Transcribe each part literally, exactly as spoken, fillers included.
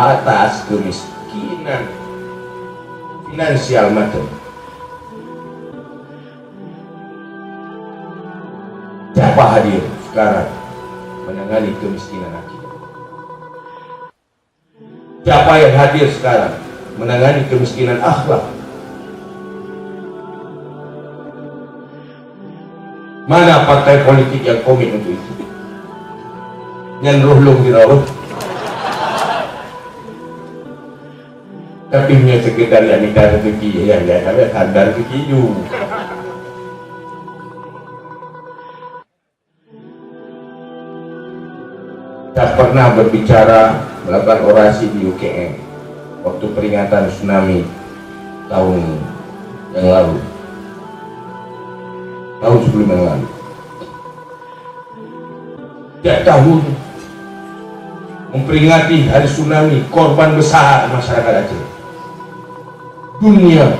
atas kemiskinan finansial mantong. Siapa hadir sekarang menangani kemiskinan akidah? Siapa yang hadir sekarang menangani kemiskinan akhlak? Mana partai politik yang komit untuk itu? Nyan roh lôn di rawon. Tapi hanya sekedar yang minta rezeki, yang dia kata ada rezeki ju. Saya pernah berbicara, melakukan orasi di U K M waktu peringatan tsunami tahun yang lalu, tahun sebelum yang lalu. Tiap tahun memperingati hari tsunami, korban besar masyarakat Aceh. Dunia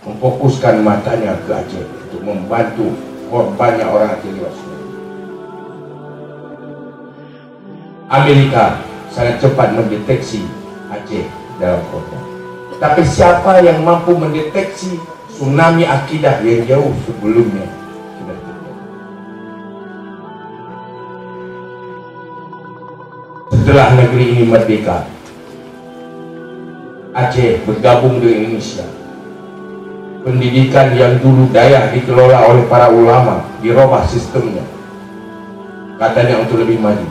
memfokuskan matanya ke Aceh untuk membantu korbannya orang Aceh lewat tsunami. Amerika sangat cepat mendeteksi Aceh dalam korban. Tapi siapa yang mampu mendeteksi tsunami akidah yang jauh sebelumnya sudah terjadi? Setelah negeri ini merdeka, Aceh bergabung dengan Indonesia. Pendidikan yang dulu dayah dikelola oleh para ulama dirubah sistemnya. Katanya untuk lebih maju.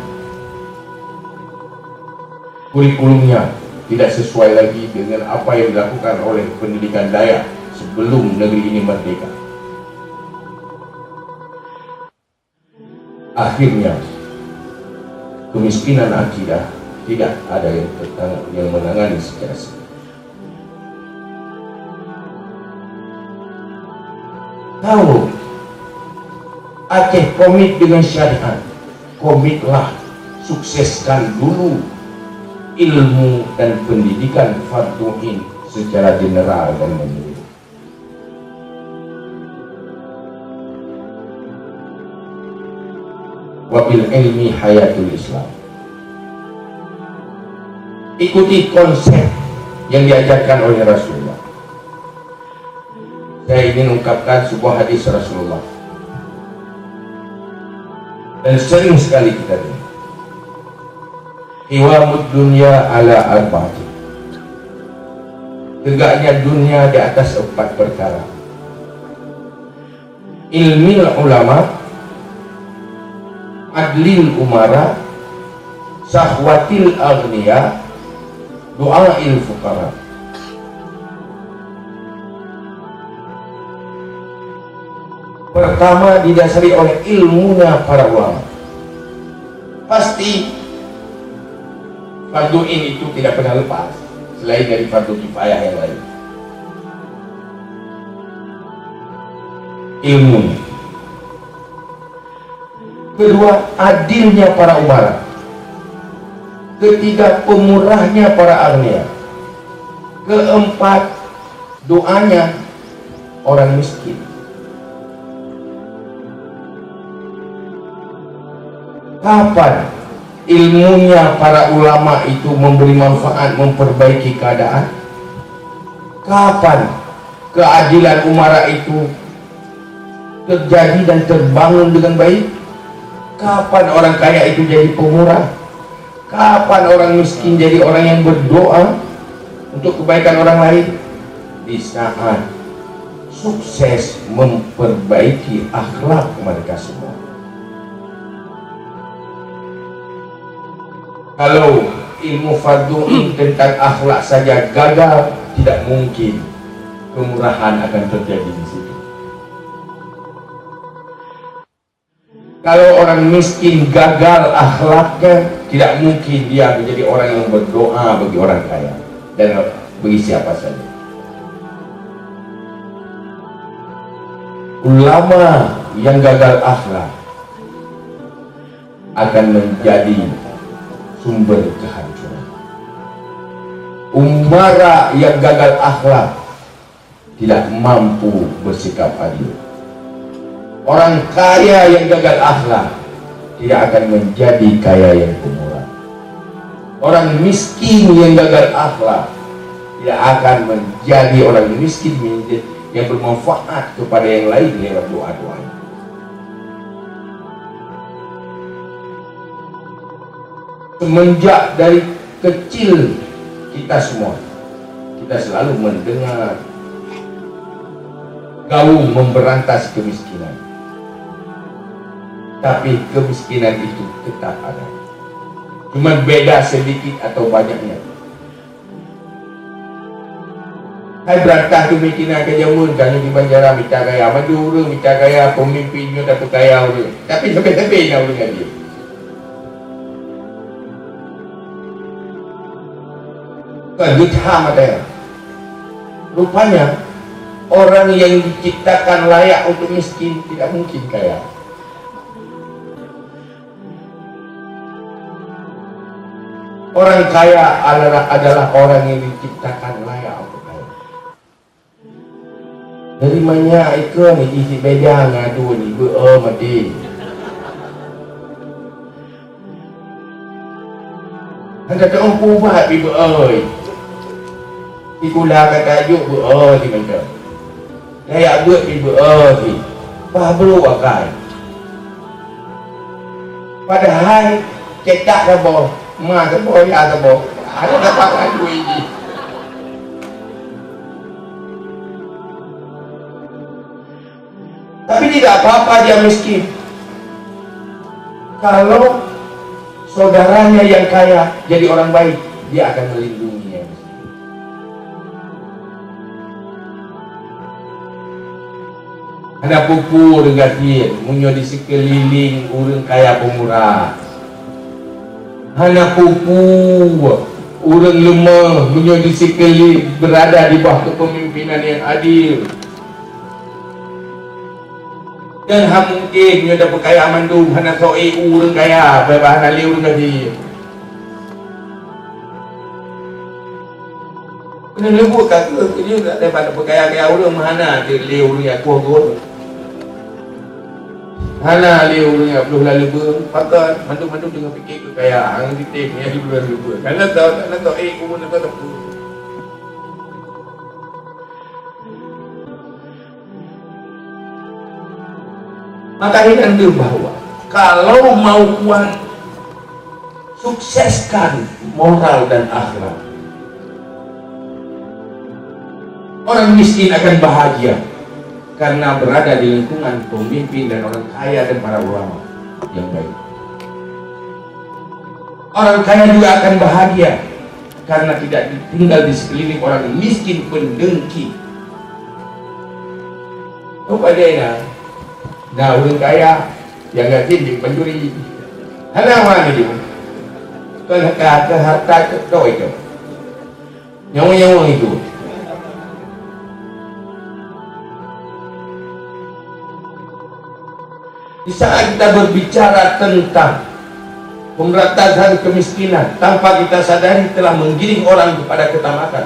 Kurikulumnya tidak sesuai lagi dengan apa yang dilakukan oleh pendidikan dayah sebelum negeri ini merdeka. Akhirnya, kemiskinan akidah tidak ada yang tertangani, yang menangani secara serius. Kalau Aceh komit dengan syariat, komitlah sukseskan dulu ilmu dan pendidikan fardu ain secara general dan menyeluruh. Wabil ilmi hayatul Islam. Ikuti konsep yang diajarkan oleh Rasulullah. Saya ingin ungkapkan sebuah hadis Rasulullah. Dan sering sekali kita dengar. Qiwamud dunya ala arba'atin. Tegaknya dunia di atas empat perkara. Ilmil ulama, adlil umara, sahwatil aghnia, du'ail fuqara. Pertama, didasari oleh ilmunya para ulama. Pasti fardu ain itu tidak pernah lepas selain dari fardu kifayah yang lain. Ilmu. Kedua, adilnya para umara. Ketiga, pemurahnya para agnia. Keempat, doanya orang miskin. Kapan ilmunya para ulama itu memberi manfaat, memperbaiki keadaan? Kapan keadilan umara itu terjadi dan terbangun dengan baik? Kapan orang kaya itu jadi pemurah? Kapan orang miskin jadi orang yang berdoa untuk kebaikan orang lain? Di saat sukses memperbaiki akhlak mereka semua. Kalau ilmu fardu ain tentang akhlak saja gagal, tidak mungkin kemurahan akan terjadi di situ. Kalau orang miskin gagal akhlaknya, tidak mungkin dia menjadi orang yang berdoa bagi orang kaya dan bagi siapa saja. Ulama yang gagal akhlak akan menjadi sumber kehancuran. Umara yang gagal akhlak tidak mampu bersikap adil. Orang kaya yang gagal akhlak tidak akan menjadi kaya yang pemurah. Orang miskin yang gagal akhlak tidak akan menjadi orang miskin yang bermanfaat kepada yang lain lewat doa-doanya. Semenjak dari kecil kita semua, kita selalu mendengar gaung memberantas kemiskinan. Tapi kemiskinan itu tetap ada. Cuma beda sedikit atau banyaknya. Hai beurangkat tu mikinan keu jameun, tanyoe di Banjarah mita kaya, mandum ureuëng mita kaya, peumimpin nyoe tapeu kaya ureuëng. Tapi sabe-sabe na ureuëng adil. Kan geutham ada. Rupanya orang yang diciptakan layak untuk miskin tidak mungkin kaya. Orang kaya adalah, adalah orang yang diciptakan layak untuk kaya. Dari manyak ikon ni isi beda ngadu ni beu mati. Hana tahu ubat di beu. Di kula kata juk beu di mantap. Layak buet di beu di. Bah beu akai. Padahai cetak saboh, ma saboh, ya saboh. Ada dapat lagu ini. Tapi tidak apa-apa dia miskin. Kalau saudaranya yang kaya jadi orang baik, dia akan melindungi yang miskin. Hana pupu ureuëng gasien meunyoe di sikeulileng ureuëng kaya peumurah. Hana pupu ureuëng leumah meunyoe di sikeulileng berada di bawah kepemimpinan yang adil. Dan hana mungkin nyoe tapeu kaya mandum hana soe ureuëng kaya, bah hana lé ureuëng gasien. Keuneuk leubuet ka keuh, keuneuk daripada peukaya-kaya ureuëng meuhana lé ureuëng nyang kueh gôn. Hana lé ureuëng nyang blueh laleubeue, pakon mandum-mandum deungon pike keukayaan, hana jitem nyang blueh laleubeue. Hana tau, hana tau, eh, kubu na tau. Maka ini tanda bahwa kalau mau kuat, sukseskan moral dan akhlak. Orang miskin akan bahagia karena berada di lingkungan pemimpin dan orang kaya dan para ulama yang baik. Orang kaya juga akan bahagia karena tidak ditinggal di sekeliling orang miskin pendengki. Coba dia, nah, nah, ureuëng kaya nyang gasien di pencuri. Hana aman itu. Kan ka, ka harta keutôi itu. Nyawa-nyawa itu. Di saat kita berbicara tentang pemberantasan kemiskinan, tanpa kita sadari telah menggiring orang kepada ketamatan.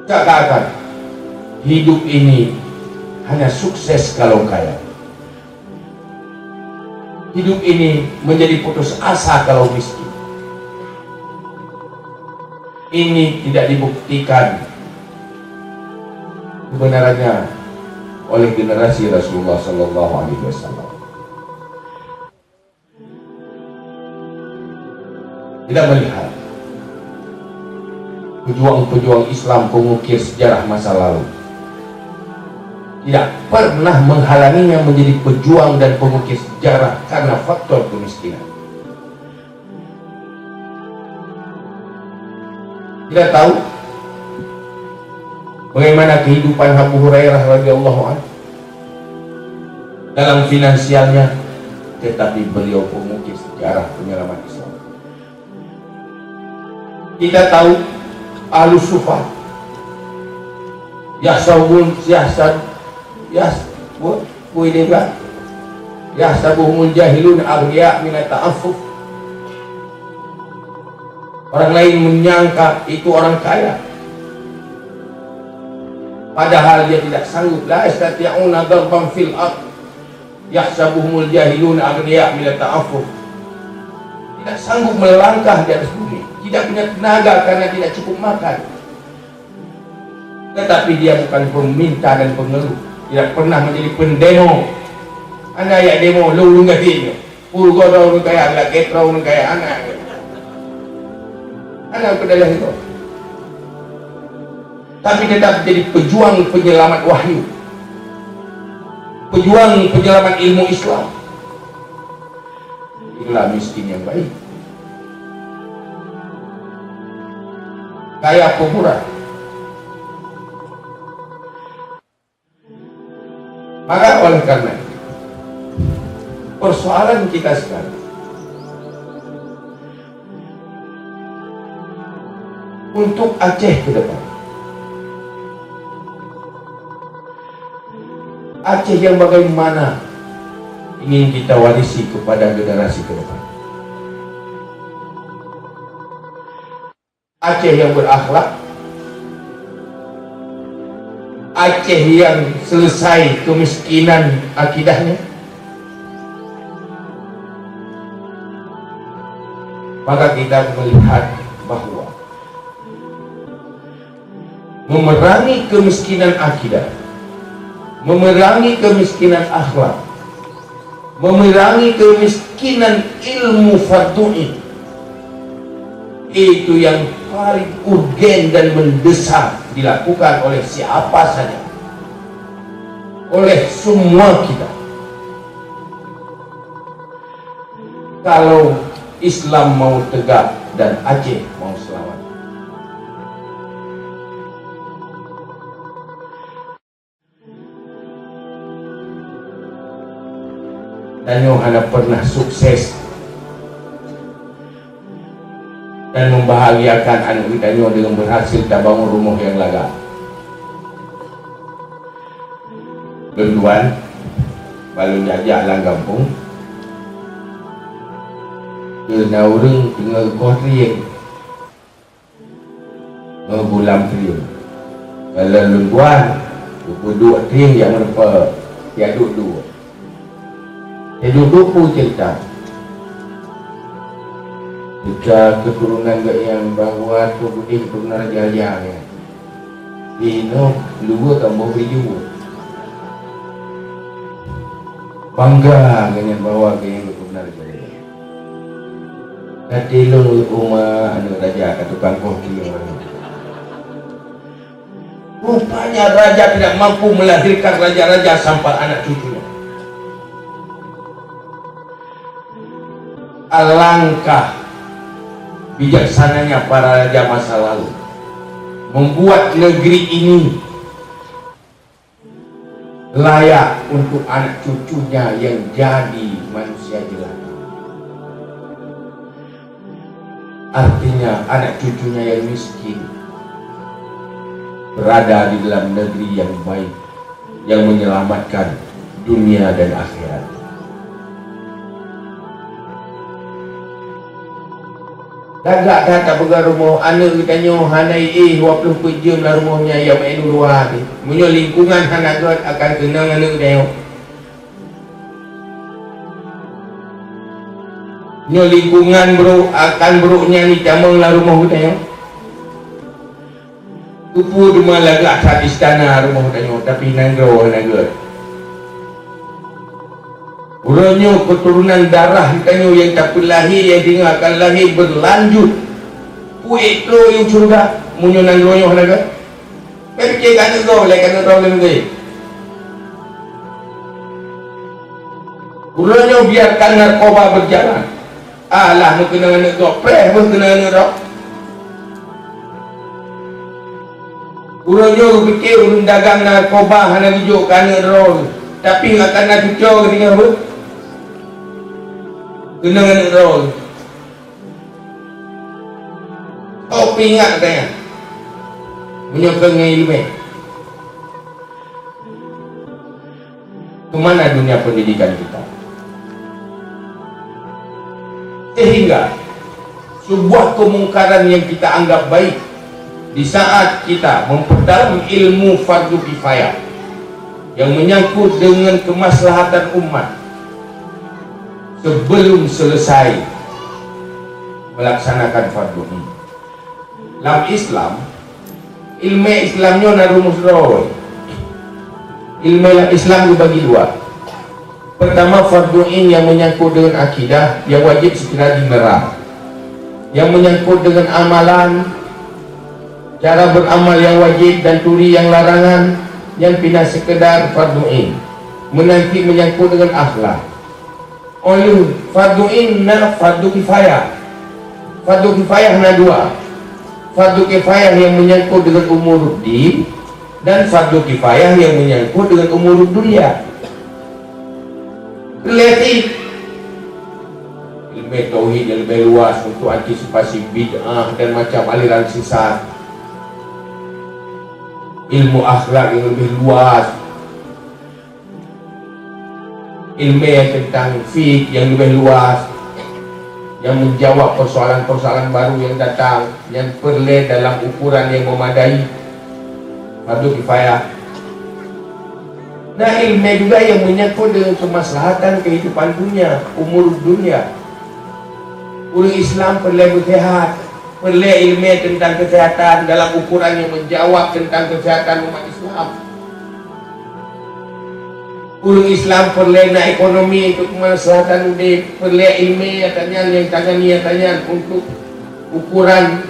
Seakan-akan hidup ini hanya sukses kalau kaya. Hidup ini menjadi putus asa kalau miskin. Ini tidak dibuktikan kebenarannya oleh generasi Rasulullah sallallahu alaihi wasallam. Kita melihat pejuang-pejuang Islam pengukir sejarah masa lalu tidak pernah menghalanginya menjadi pejuang dan pengukir sejarah karena faktor kemiskinan. Kita tahu bagaimana kehidupan Abu Hurairah radhiyallahu anhu dalam finansialnya, tetapi beliau pengukir sejarah penyelamat Islam. Kita tahu Ahlus Suffah, yahsabun, yahsab, yahsabun, yahsabuhumul jahilun aghniya minat ta'affuf. Orang lain menyangka itu orang kaya. Padahal dia tidak sanggup. La yastati'una darban fil ard. Yahsabuhumul jahiluna aghniya minat ta'affuf. sanggup melangkah di atas bumi, tidak punya tenaga karena tidak cukup makan. Tetapi dia bukan peminta dan pengeluh, tidak pernah menjadi pendemo. Hana jak demo, lôn ulôn gasien nyoe. Peurugoe droe ureuëng kaya, lakée droe ureuëng kaya, hana. Hana peudaleh itu. Tapi tetap jadi pejuang penyelamat wahyu. Pejuang penyelamat ilmu Islam. Itulah miskin yang baik. Kaya pemurah. Maka oleh karena itu, persoalan kita sekarang untuk Aceh ke depan. Aceh yang bagaimana ingin kita warisi kepada generasi ke depan? Aceh yang berakhlak, Aceh yang selesai kemiskinan akidahnya, maka kita melihat bahwa memerangi kemiskinan akidah, memerangi kemiskinan akhlak, memerangi kemiskinan ilmu fardu ain, itu yang paling urgen dan mendesak dilakukan oleh siapa saja, oleh semua kita. Kalau Islam mau tegak dan Aceh mau selamat. Tanyoe hana pernah sukses dan membahagiakan aneuk tanyoe dengan berhasil tabangun rumoh nyang lagak. Lôn tuan, ban lôn jak-jak lam gampông, keu na ureuëng teungoh geukoh trieng, ngon gulam trieng. Kalau lôn tuan, geupeuduek trieng jak meurupa, jak duek-duek. Siduek-duek peue ceurita? Teuka keuturonan geuh nyan bahwa Teungku Udin keuturonan raja-raja nyan. Di inoe luwa kamoe bri jeuet. Bangga geuh nyan bahwa geuh nyan keuturonan raja-raja. Ka tilong lé uma aneuk raja ka tukang koh trieng. Rupanya raja tidak mampu melahirkan raja-raja sampai anak cucunya. Alangkah bijaksananya para raja masa lalu membuat negeri ini layak untuk anak cucunya yang jadi manusia jelata. Artinya, anak cucunya yang miskin berada di dalam negeri yang baik, yang menyelamatkan dunia dan akhirat. Lagak that tapeugah rumoh, aneuk geutanyoe hana éh dua ploh peuet jeuem lam rumoh nyan, ya meu'en u luwa teuh. Meunyoe lingkungan hana gét, akan keunong aneuk geutanyoe. Nyoe lingkungan brok, akan brok nyan jitamong lam rumoh geutanyoe. Keupeue teuma lagak that istana rumoh tanyoe, tapi nanggroe hana gét. Uroe nyoe keuturonan darah tanyoe nyang tapeulahé nyang singoh akan lahé beulanjut puék troh u syeuruga, meunyoe nanggroe nyoe hana gét. Bèk pike keu aneuk droe, lé keu aneuk droe lé. Uroe nyoe biarkan narkoba berjalan. Alah, meukeunong aneuk droe, preh meukeunong aneuk droe. Uroe nyoe geupike ureueng dagang narkoba hana geujok keu aneuk droe, tapi akan na cucoe geutinggai beuh. Keunong aneuk droe. Oh, peuingat gata nyan. Meunyoe keu ngon ileumèe. Kemana dunia pendidikan kita? Sehingga sebuah kemungkaran yang kita anggap baik di saat kita memperdalam ilmu fardu kifayah yang menyangkut dengan kemaslahatan umat sebelum selesai melaksanakan fardu ain. Lam Islam, ilmu Islam nyoe na rumus droe. Ilmu lam Islam dibagi dua. Pertama, fardu ain yang menyangkut dengan akidah yang wajib segera dimeram. Yang menyangkut dengan amalan, cara beramal yang wajib dan turi yang larangan, yang pina sekedar fardu ain. Menanti menyangkut dengan akhlak. Oleh fardu ain na fardu kifayah. Fardu kifayah na dua. Fardu kifayah yang menyangkut dengan umur din dan fardu kifayah yang menyangkut dengan umur dunia. Berarti ilmu tauhid yang lebih luas untuk antisipasi bid'ah dan macam aliran sesat. Ilmu akhlak yang lebih luas, ilmu yang tentang fik yang lebih luas, yang menjawab persoalan-persoalan baru yang datang, yang perlu dalam ukuran yang memadai, fardu kifayah. Nah, ilmu juga yang menyangkut dengan kemaslahatan kehidupan dunia, umur dunia. Ureuëng Islam perlu bersehat, perlu ilmu tentang kesehatan dalam ukuran yang menjawab tentang kesehatan umat Islam. Ureuëng Islam perlu na ekonomi untuk kemaslahatan udeb, perlu ilmu nyang tanyan, nyang tangani nyang tanyan untuk ukuran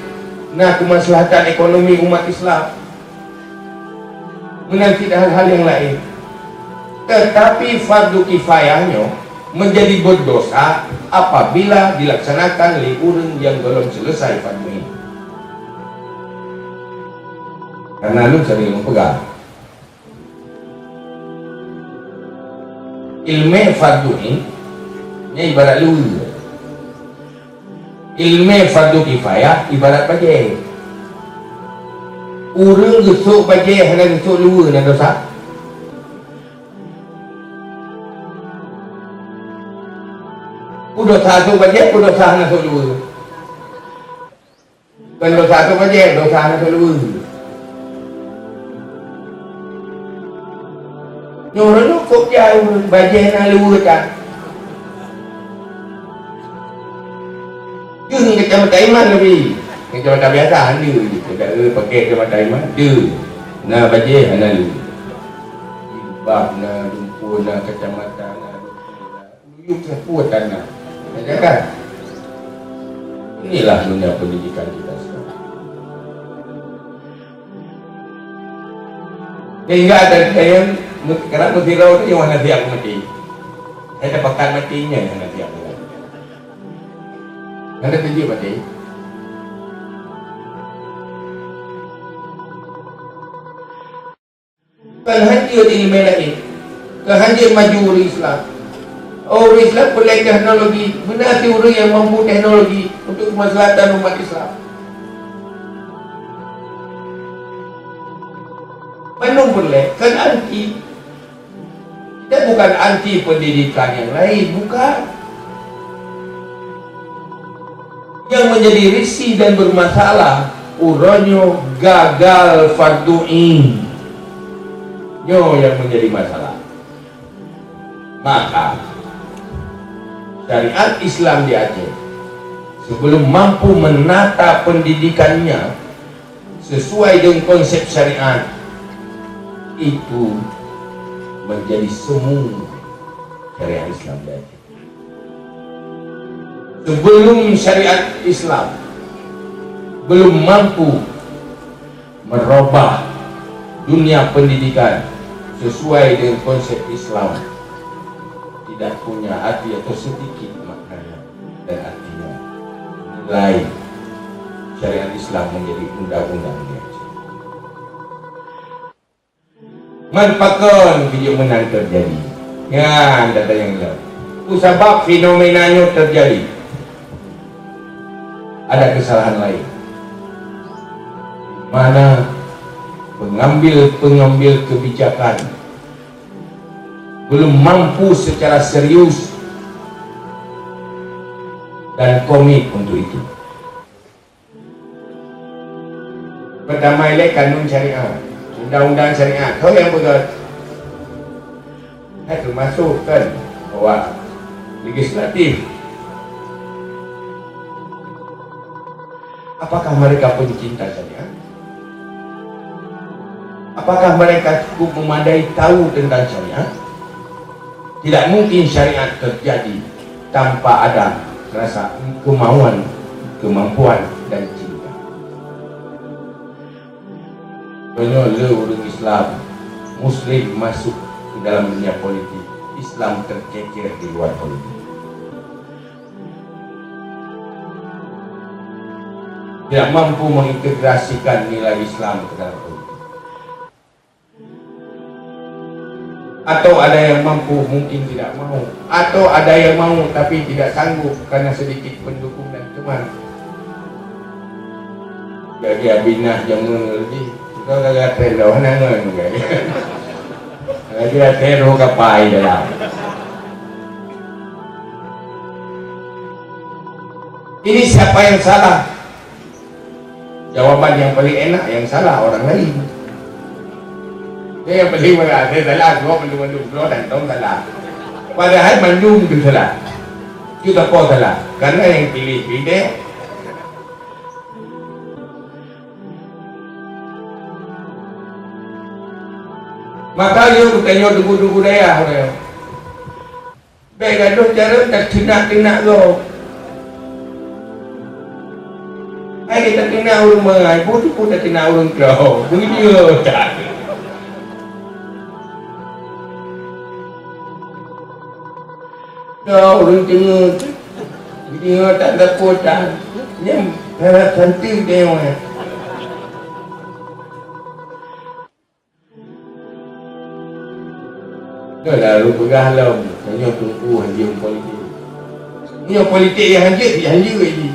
na kemaslahatan ekonomi umat Islam. Meunan cit hal-hal nyang laén. Tetapi fardu kifayah nyoe menjadi berdosa apabila dilaksanakan lé ureuëng nyang golom selesai fardu nyan. Karena lôn sering meupeugah, ilmu fardu nyan ibarat luweue. Ilmu fardu kifayah ibarat bajée. Ureuëng geusok bajée hana geusok luweue na dosa? Peue dosa sok bajée, peue dosa hana sok luweue? Kon dosa sok bajée, dosa hana sok luweue. Nyoe ureuëng kok jai ureuëng bajée na luweue tan. Keuneuk kacamata iman leubeh. Kacamata biasa hana. Kita eh pakai kacamata iman. Dia na bajée hana luweue. Jilbab na, lumpur na, kacamata na, lumpur na. Uyup sapu tanah. Anda kan? Inilah dunia pendidikan kita sekarang. Sehingga ada yang sekarang bergurau tu yang mana siap mati. Saya terpakat matinya yang mana siap mati. Ada tunjuk mati. Kon hanjeuet ilmu laén, kon hanjeuet maju ureuëng Islam. Oh, ureuëng Islam peureulée teknologi, beuna cit ureuëng nyang mampu teknologi untuk kemaslahatan umat Islam. Bandum peureulée, kon anti. Kita bukan anti pendidikan yang lain, bukan. Yang menjadi risih dan bermasalah, uroe nyoe gagal fardu ain. Nyoe yang menjadi masalah. Maka, syariat Islam di Aceh sebelum mampu menata pendidikannya sesuai dengan konsep syariat, itu menjadi semu syariat Islam di Aceh. Sebelum syariat Islam belum mampu merubah dunia pendidikan sesuai dengan konsep Islam, tidak punya arti atau sedikit maknanya dan artinya nilai syariat Islam menjadi undang-undang di Aceh. Man pakon keujeumeunan terjadi? Nyan data nyang lom. Peue sabab fenomena nyoe terjadi? Ada kesalahan lain. Mana pengambil-pengambil kebijakan belum mampu secara serius dan komit untuk itu. Pertama ilée kanun syariat, undang-undang syariat. Ho nyang peugah? Hai termasuk kan bahwa legislatif. Apakah mereka pencinta syariat? Apakah mereka cukup memadai tahu tentang syariat? Tidak mungkin syariat terjadi tanpa ada rasa kemauan, kemampuan, dan cinta. Meunyoe le ureuëng Islam, Muslim masuk ke dalam dunia politik, Islam tercecer di luar politik. Tidak mampu mengintegrasikan nilai Islam ke dalam politik. Atau ada yang mampu, mungkin tidak mau. Atau ada yang mau, tapi tidak sanggup karena sedikit pendukung dan teman. Jadi, abinah jameun lagi. Kita dah gatai dah, mana ngon, kan? Lagi ada roh kapai dalam. Ini siapa yang salah? Jawaban yang paling enak, yang salah orang lain. Dia yang paling berat, saya salah, dua mandum-mandum, dua dan tong salah. Padahal mandum tu salah. Kita pun salah. Karena yang pilih, pilih. Maka, yuk, kita nyok dugu-dugu dayah, orang. Bèk gadoh cara tateunak-teunak gob. Hai tateunak ureueng meuai, peue teupeu tateunak ureueng klo. Beungieng that. Klo ureueng teungeut. Beungieng that sapeue that. Nyan harap santri deungoe. Nyoe lalu peugah lom, tanyoe teungku hanjeuet politik. Nyoe politik nyang hanjeuet, hanjeuet jih.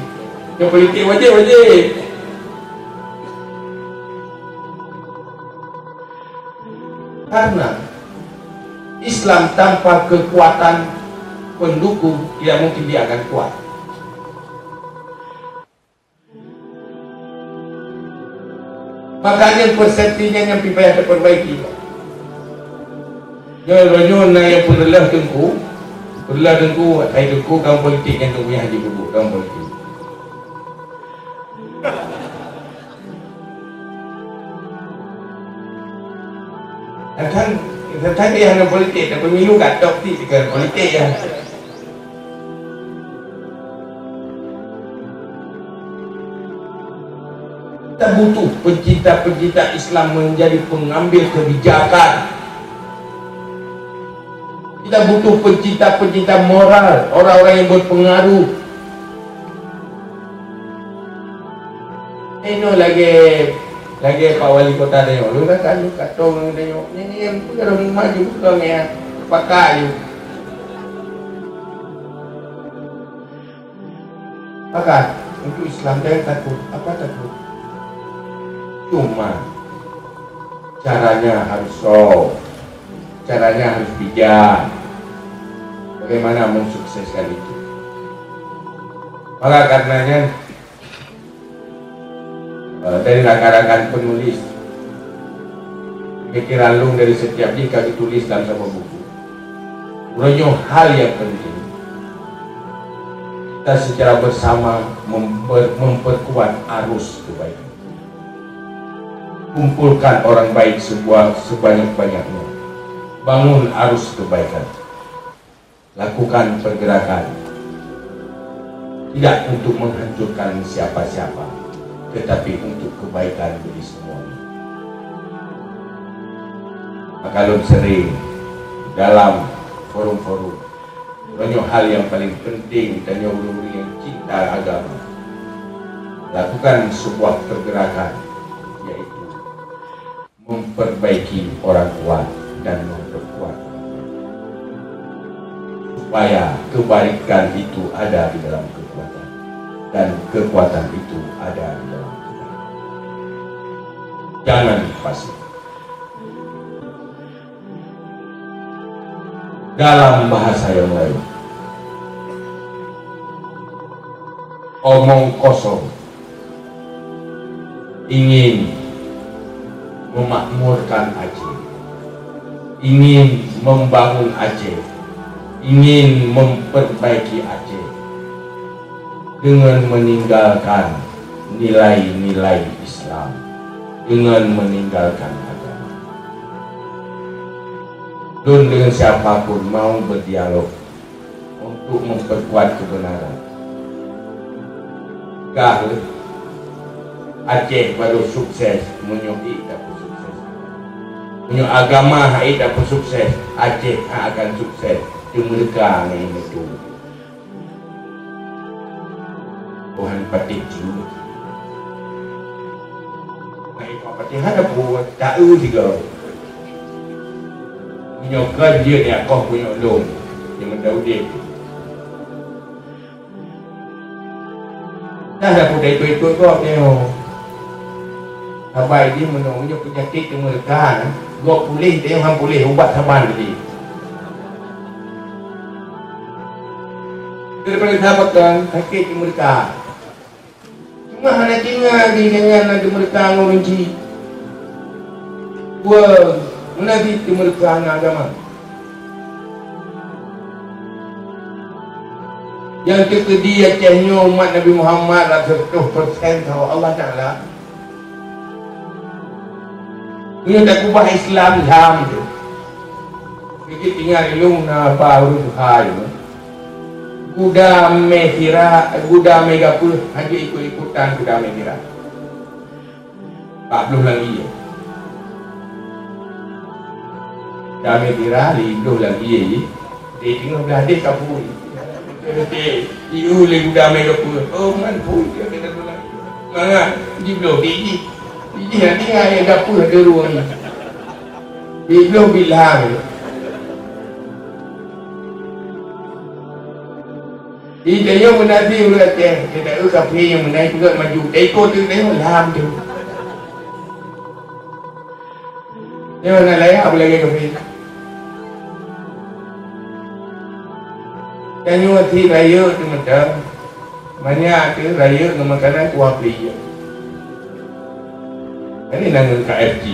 Nyoe politik wajéb, wajéb. Karena Islam tanpa kekuatan pendukung tidak mungkin dia akan kuat. Makanya persepsi nyan nyang pih payah taperbaiki. Nyoe, nyoe na nyang peureuleuh teungku, peureuleuh teungku, hai teungku, kaum politik nyan teungku nyang haji peubuet, kaum politik. Kadang, kadang dia hana politik, tapi pemilu ka top ti dengan politik ya. Kita butuh pencinta-pencinta Islam menjadi pengambil kebijakan. Kita butuh pencinta-pencinta moral, orang-orang yang berpengaruh. Inoe lagèe, lagèe Pak Wali Kota tanyoe, lôn rasa lôn katong tanyoe. Nyan, nyan, peue lôn maju, lôn nyan, pakat ju. Maka, untuk Islam jangan takut. Apa takut? Cuma caranya harus soft, caranya harus bijak. Bagaimana mensukseskan itu? Maka karenanya, eh, dari rakan-rakan penulis, pemikiran lôn dari setiap jih ka geutulis dalam saboh buku. Uroe nyoe hal nyang penting, kita secara bersama memper-, memperkuat arus kebaikan. Kumpulkan orang baik sebuah, sebanyak-banyaknya. Bangun arus kebaikan. Lakukan pergerakan. Tidak untuk menghancurkan siapa-siapa, tetapi untuk kebaikan diri semuanya. Maka lôn sering dalam forum-forum, meunyoe hal nyang paling penting tanyoe ureueng-ureueng nyang cinta agama, lakukan sebuah pergerakan, yaitu memperbaiki orang kuat dan memperkuat orang lemah. Supaya kebaikan itu ada di dalam kekuatan, dan kekuatan itu ada di dalam kebaikan. Jangan pasif. Dalam bahasa yang lain, omong kosong ingin memakmurkan Aceh, ingin membangun Aceh, ingin memperbaiki Aceh dengan meninggalkan nilai-nilai Islam dengan meninggalkan agama. Lôn dengan siapa pun mau berdialog untuk memperkuat kebenaran. Kah Aceh baru sukses meunyoe ék tapeusukses. Meunyoe agama hana ék tapeusukses, Aceh hana akan sukses. Teumeureuka ngon ilmu tu. Tuhan patéh jeuet. Ngon Tuhan patéh hana peue taeu sigoe. Meunyoe kon jeuet nyan, koh meunyoe lôn, nyang meunan udeb. Dah dah pudai ikut-ikut gob nyoe. Sabai jih meunyoe, meunyoe peunyakét teumeureuka, gob puléh, teuh han puléh, ubat saban jih. Daripada sahabat kan sakét teumeureuka. Cuma hana tinggai di dengan na teumeureuka ngon ureueng chik. Wah, meunan cit teumeureuka ngon agama. Nyang teukeudi Aceh nyoe umat Nabi Muhammad rata reutôh persen saboh Allah Taala. Meunyoe takeubah Islam lham tu. Sikit ingat ilung na ba ureueng hai. Guda mé sira, guda mé gapeuh, hana ikut-ikutan guda mé sira. Empat puluh lagi. Guda mé sira, lima puluh lagi. Di teungoh blah deh kapui. Iu lé guda mé gapeuh. Oh, man pui dia kata tu lagi. Mangat, di bloh, di, di. Di, di, nanti ngai gapeuh ada ruang ni. Di bloh bilang. Di, dia yang meunan di ureueng Aceh. Dia tak tahu kafe yang meunan juga maju. Dia ikut tu, dia lam tu. Nyoe na layak apa lagée keubiet. Tanyoe sit rayeuk teuh mantong. Manyak teuh rayeuk ngon makanan kuah peuet. Ini na ngon K F C.